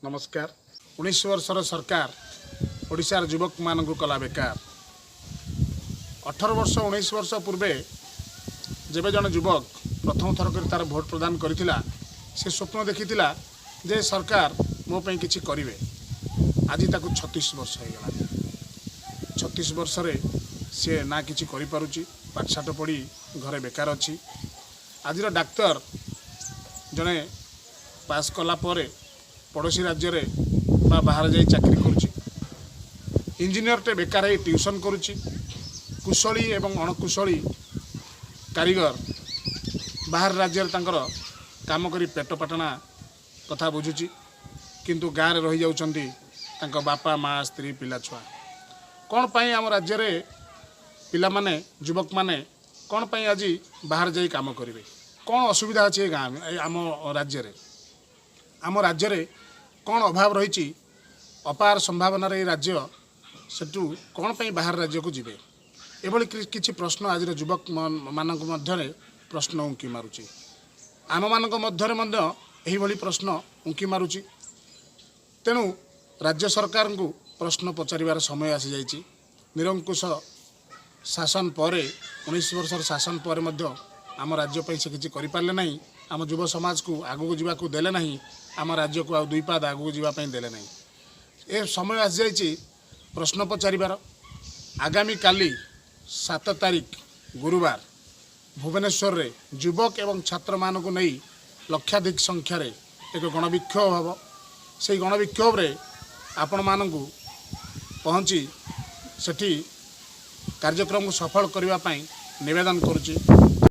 ନମସ୍କାର। 19 ବର୍ଷର ସରକାର ଓଡ଼ିଶାର ଯୁବକମାନଙ୍କୁ କଲା ବେକାର। 18 ବର୍ଷ, 19 ବର୍ଷ ପୂର୍ବେ ଯେବେ ଜଣେ ଯୁବକ ପ୍ରଥମ ଥର କରି ତା'ର ଭୋଟ ପ୍ରଦାନ କରିଥିଲା, ସେ ସ୍ୱପ୍ନ ଦେଖିଥିଲା ଯେ ସରକାର ମୋ ପାଇଁ କିଛି କରିବେ। ଆଜି ତାକୁ 36 ବର୍ଷ ହେଇଗଲାଣି। 36 ବର୍ଷରେ ସିଏ ନା କିଛି କରିପାରୁଛି, ପାଠଶାଠ ପଢ଼ି ଘରେ ବେକାର ଅଛି। ଆଜିର ଡାକ୍ତର ଜଣେ ପାସ୍ କଲା ପରେ ପଡ଼ୋଶୀ ରାଜ୍ୟରେ ବା ବାହାରେ ଯାଇ ଚାକିରି କରୁଛି। ଇଞ୍ଜିନିୟରଟେ ବେକାର ହେଇ ଟ୍ୟୁସନ୍ କରୁଛି। କୁଶଳୀ ଏବଂ ଅଣକୁଶଳୀ କାରିଗର ବାହାର ରାଜ୍ୟରେ ତାଙ୍କର କାମ କରି ପେଟ ପାଟଣା କଥା ବୁଝୁଛି, କିନ୍ତୁ ଗାଁରେ ରହିଯାଉଛନ୍ତି ତାଙ୍କ ବାପା, ମା, ସ୍ତ୍ରୀ, ପିଲା ଛୁଆ। କ'ଣ ପାଇଁ ଆମ ରାଜ୍ୟରେ ପିଲାମାନେ, ଯୁବକମାନେ କ'ଣ ପାଇଁ ଆଜି ବାହାରେ ଯାଇ କାମ କରିବେ? କ'ଣ ଅସୁବିଧା ଅଛି ଏ ଗାଁ, ଏ ଆମ ରାଜ୍ୟରେ? ଆମ ରାଜ୍ୟରେ କ'ଣ ଅଭାବ ରହିଛି? ଅପାର ସମ୍ଭାବନାରେ ଏ ରାଜ୍ୟ, ସେଠୁ କ'ଣ ପାଇଁ ବାହାର ରାଜ୍ୟକୁ ଯିବେ? ଏଭଳି କିଛି ପ୍ରଶ୍ନ ଆଜିର ଯୁବକ ମାନଙ୍କ ମଧ୍ୟରେ ପ୍ରଶ୍ନ ଉଙ୍କି ମାରୁଛି। ଆମମାନଙ୍କ ମଧ୍ୟରେ ମଧ୍ୟ ଏହିଭଳି ପ୍ରଶ୍ନ ଉଙ୍କି ମାରୁଛି। ତେଣୁ ରାଜ୍ୟ ସରକାରଙ୍କୁ ପ୍ରଶ୍ନ ପଚାରିବାର ସମୟ ଆସିଯାଇଛି। ନିରଙ୍କୁଶ ଶାସନ ପରେ, 19 ବର୍ଷର ଶାସନ ପରେ ମଧ୍ୟ ଆମ ରାଜ୍ୟ ପାଇଁ ସେ କିଛି କରିପାରିଲେ ନାହିଁ। ଆମ ଯୁବ ସମାଜକୁ ଆଗକୁ ଯିବାକୁ ଦେଲେ ନାହିଁ। ଆମ ରାଜ୍ୟକୁ ଆଉ ଦୁଇ ପାଦ ଆଗକୁ ଯିବା ପାଇଁ ଦେଲେ ନାହିଁ। ଏ ସମୟ ଆସିଯାଇଛି ପ୍ରଶ୍ନ ପଚାରିବାର। ଆଗାମୀ କାଲି 7 ତାରିଖ ଗୁରୁବାର ଭୁବନେଶ୍ୱରରେ ଯୁବକ ଏବଂ ଛାତ୍ରମାନଙ୍କୁ ନେଇ ଲକ୍ଷାଧିକ ସଂଖ୍ୟାରେ ଏକ ଗଣବିକ୍ଷୋଭ ହେବ। ସେହି ଗଣବିକ୍ଷୋଭରେ ଆପଣମାନଙ୍କୁ ପହଞ୍ଚି ସେଠି କାର୍ଯ୍ୟକ୍ରମକୁ ସଫଳ କରିବା ପାଇଁ ନିବେଦନ କରୁଛି।